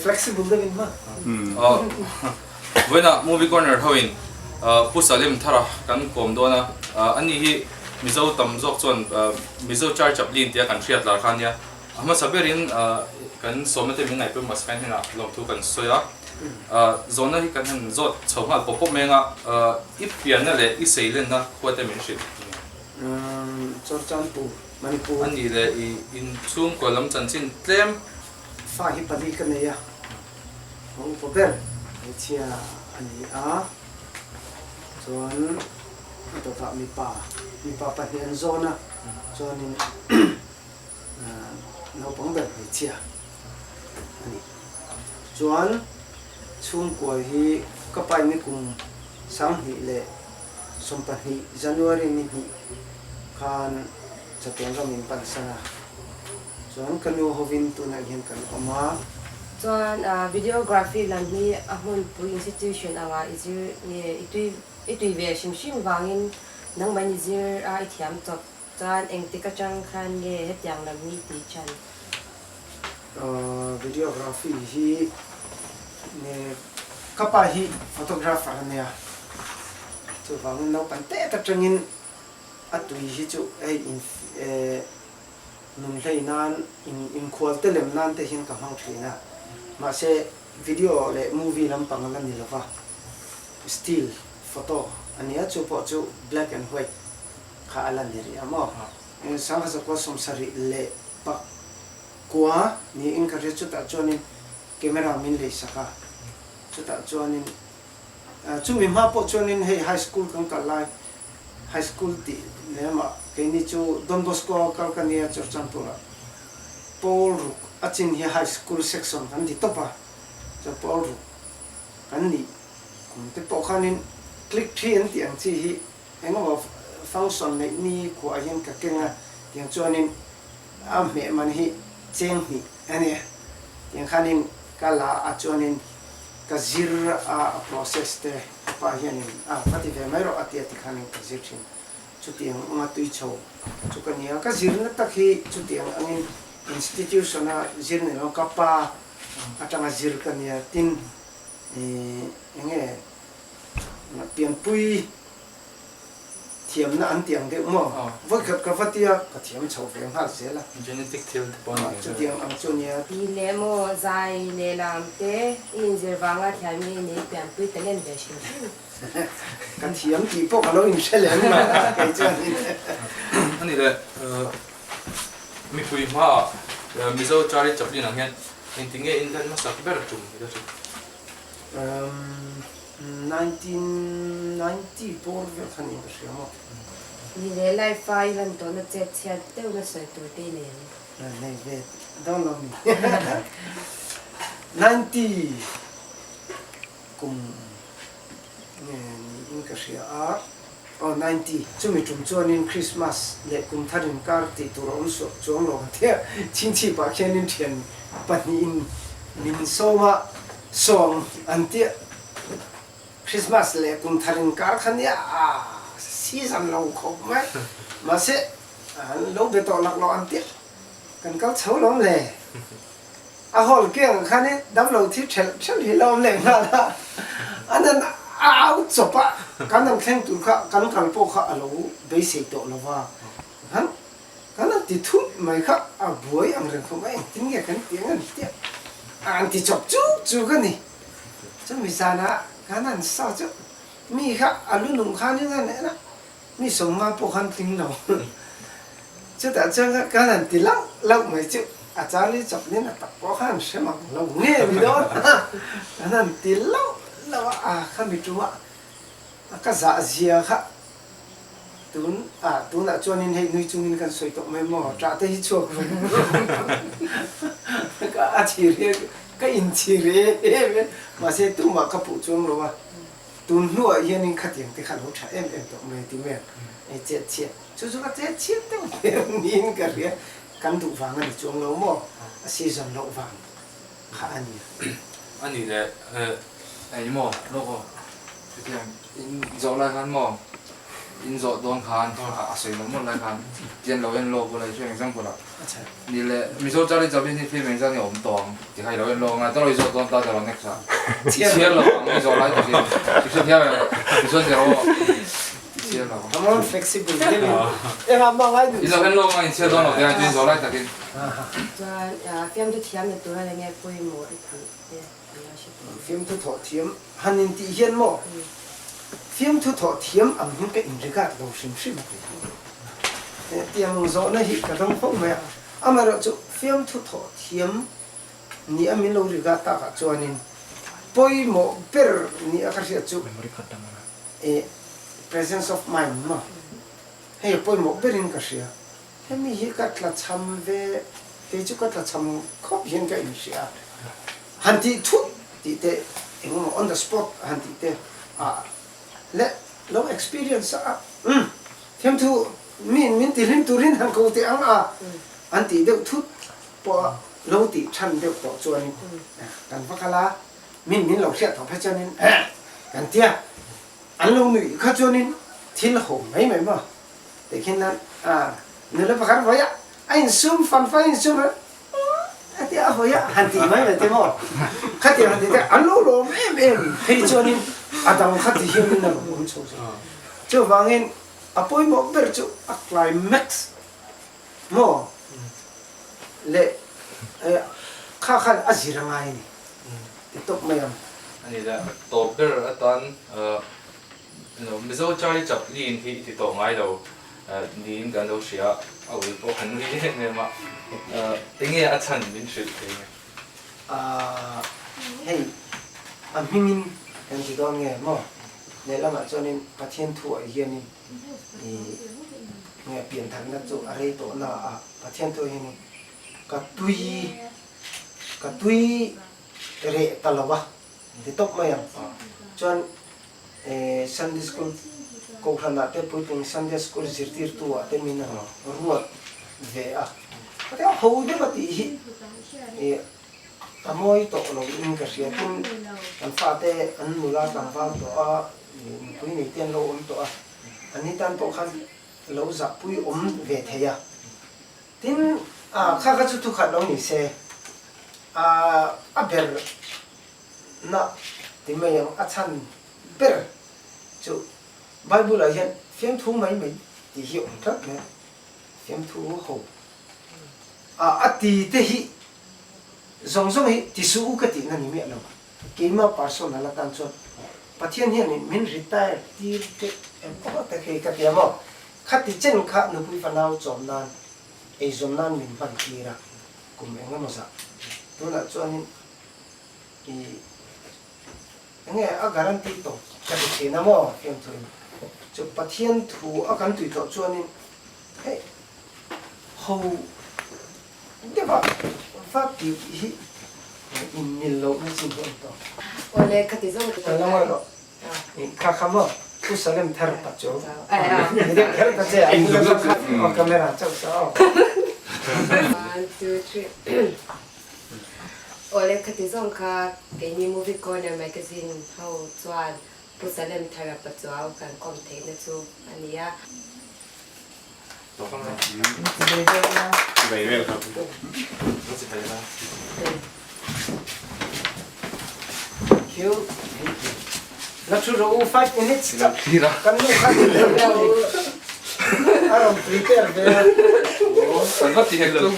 Flexible deuhin hma. Vawiinah Movie Corner hoin Pu Salim Thara kan kawm dawn a, ani hi Mizo tam zawk chuan Mizo Char Chaplin tia kan hriat lar kha a nia. A hmasa berin kan sawmna te min ngaihpawimawh Scan hnenah lawmthu kan sawi a, zawhna hi kan han zawt chho nghal pawp pawp mai anga i pianna leh i seilenna khua te min hrilh a ni. Chawrchanpur, Manipur. A nih leh i inchhungkaw lam chanchin tlem. Fa hi pali ka nei a, a upa ber hmeichhia a ni a, chuan a dawtah mipa, mipa pahnih an zawn a, chuanin naupang ber hmeichhia a ni. Chuan chhungkua hi ka paini kum 2020 January ni hnih khan chatuan ram in pansan a, chuan ka nu hovin tunah hian kan awm a. Chuan videography lam hi a hmunpui institution anga i zir nge i tui i tui ve hrim hrim vangin nangmah in i zir a i thiam chawp chuan engtik atang khan nge hetiang lam hi i tih than? Videography hi nge ka pa hi photographer a nia, chuvangin naupang te atangin a tui hi chu hei in nun hlei nan in inkhual te lem nan te hian ka hmang thin a, mahse video leh movie lampang a la ni lova, still photo a nia chu pawh chu black and white kha a la ni rih a maw? Sangha zakua 79 niin ka hria chutah chuanin camera min lei sak a, chutah chuanin Chumi hma pawh chuanin hei high school kan kal lai, high school tih lemah keini chu Don Bosco a kal ka nia Churchanpur-ah pawl ruk a chin hi high school section kan ti tawp a, chuan pawl ruk kan nih kum te pawh khanin click thi an tih ang chi hi engemaw function neih ni khuah hian ka keng a, tiang chuanin a hmeh man hi cheng hnih a nia, tiang khanin ka la a chuanin ka zir a a process te ka pa hianin a va ti ve mai rawh a ti a tikhanin ka zir thin. Chutiang anga tui chho chu ka nia. Ka zirna tak hi chutiang angin institution a zir ni lo ka pa atanga zir ka nia tin ih enge pianpui Thiamna an ti ang deuh maw? Vawikhat ka va tia ka thiam chho ve nghal zel a. Genetic thil te pawh a ni ve. Chutiang ang chu nia. Ti leh maw, zai leh lam te i inzir vanga thiam nge i nei pianpui talent ve hrim hrim. Ka thiam tih pawh ka lo inhre lem lo a kei chuan. A ni le, mipui hmaah Mizo Charlie Chaplin ang hian engtinge inlan hmasak ber tum i la hria? 1990 bawr vel kha niin ka hria maw? Ni leh life a i lan tawhna chet chhiat deuhna sawi tur te i nei ang. Nei ve dawn lo mi. 90 kum nge niin ka hria a, aw 90 chumi tum chuanin Christmas leh kum thar inkar tih tur a awm suah chuang lo ang tia chhingchhipah khianin thian pahnihin min sawm a, Sawng an tia Christmas leh kum thar inkar kha nia a season lo khawp mai mahse an lo be tawh lak lo an tia kan kal chho lawm le a hall kiang ah khan in damlo thi thelh thelh hi la awm leh nghal a an han au chawp a kan han thleng tur kha kan kal pawh kha a lo beisei tawh lo va han Kan han ti thut mai kha a buai ang reng khawp mai, engtin nge kan tih ang an tia a an ti chawp chuk chuk a ni. Chumi zanah kan han sa chu mi kha a lu nung khanin a en a, mi sawmnga pawh khan tling lo. Chutah chuan kan han ti lauh lauh mai chu a Charlie Chaplin a tak pawh khan hre mang lo nge ni dawn a, kan han ti lauh lauh a, a khami tumah ka zah zia kha Tun ah tunah chuanin hei nui chungin kan sawi tawh mai maw? Ṭah te hi chhuak vung ka a chhir hi ka inchhir em em e, mahse tumah ka puh chuang lo a, tun hnuah hianin khatiang te kha lo ṭha em em tawh mai ti mai ang, hei chet chhiat chu chu ka chet chhiat deuh hmel niin ka hria, kan duh vang a ni chuang lo maw? A season loh vang kha a ni. A nih leh eng maw lawk aw? Chutiang in zawh lai khan maw? In zawh dawn khan a sawi mawlh mawlh lai khan tian lo en lawk ula i example ah ni leh Mizo Charlie Chaplin hi film engzat nge awm tawh ang ti kha i lo en lawk anga chuan i zawh dawn ta ta lo next ah i chhiar lo ang i zawh lai takin i hre thiam em tichuan ti rawh i chhiar lo ang. Amon flexible deuhin engah mah ngai duh I lo en lawk anga in chhiar dawn lo te chuan i zawh lai takin. Chuan fiamthu thiam na tura enge pawimawh i tih te an lo hre thei. Fiamthu thawh thiam Han intih hian maw fiamthu thawh thiam ang hian ka inregard lo hrim hrim a ti. Tiang zawhna hi ka dang fo mai a, amaherawhchu fiamthu thawh thiam ni a min lo regard takah chuanin pawimawh ber ni a ka hriat chu presence of mind maw hei a pawimawh berin ka hria. Hemi hi ka tlachham ve, kei chu ka tlachham khawp hian ka inhria a, han tih thut tih te engemaw on the spot han tih te ah leh lo experience a umm thiamthu mi min ti hlim turin han ko teh ang a an tih deuh thut pawh a lo tih than deuh tawh chuanin kan va kal a, min min lo hriat tawh phei chuanin kan tia an lo nuih kha chuanin thil ho mai mai maw. Tikhin nan nula pakhat vawi a, a insum fan fan insum a, a ti a hawi a, han tih mai mai te maw? Khatiang han tih te an lo lawm em em phei chuanin a dang kha ti hianin a rawn awm chho zui. Chuvangin a pawimawh ber chu a climax maw leh kha khan a zir a ngai a ni ti tawp mai ang. A ni le, tawp ber atan Mizo Charlie Chaplin hi i ti tawh ngai lo niin kan lo hria a, a ui pawh kan nui em em a, enge a chhan min hrilh thei nge? Ahh hei a hmingin kan ti dawn nge maw? Lehlamah chuanin Pathian thu ah hianin ih nge piantharna chu a rei tawh na a, Pathian thu ah hianin ka tui ka tui reh ta lo a ti tawp mai ang. Chuan Sunday School kohhranah te puitling Sunday School zirtirtu ah te min ruat ve a. Ka ho deuh a tih hi a mawi tawh lo in ka hria. Tin, kan fate an nula tlangval tawh a, nupui nei te an lo awm tawh a, an ni tan pawh khan lo zahpui awm ve thei a. Tin, kha kha chu thukhat lo ni se, a ber na ti mai ang a chhan ber chu Bible ah hian fiamthu mai mai tih hi a awm tlat mai a, fiamthu ho a a ti te hi zawng zawng hi ti suh u ka tihna ni miah lo, keima personal atan chuan Pathian hianin min retire tir teh em aw te khi ka ti a maw, khati chen kha nupui fanau chawm nan eizawn nan min hman tir a kum eng emaw zah tunah chuanin I enge a guarantee tawp ka ti thin a maw fiamthu in chu Pathian thu a kan tui tawh chuanin hei ho deuh a va tih hi in mil loh na chin hi a awm tawh. Awle ka ti zawng Kan la ngawi rawh kha kha maw Pu Salem thar pa chu ni deuh kher ta che a aw camera chauh sa aw. One two three. Awle khati zawng kha keini Movie Corner Magazine ho chuan Pu Salem Thara Pachuau kan kawm theihna chu a ni a. La thu rawh u 5 minutes chauh kan nu khan a rawn prepare ve a. Kan va ti hek lo.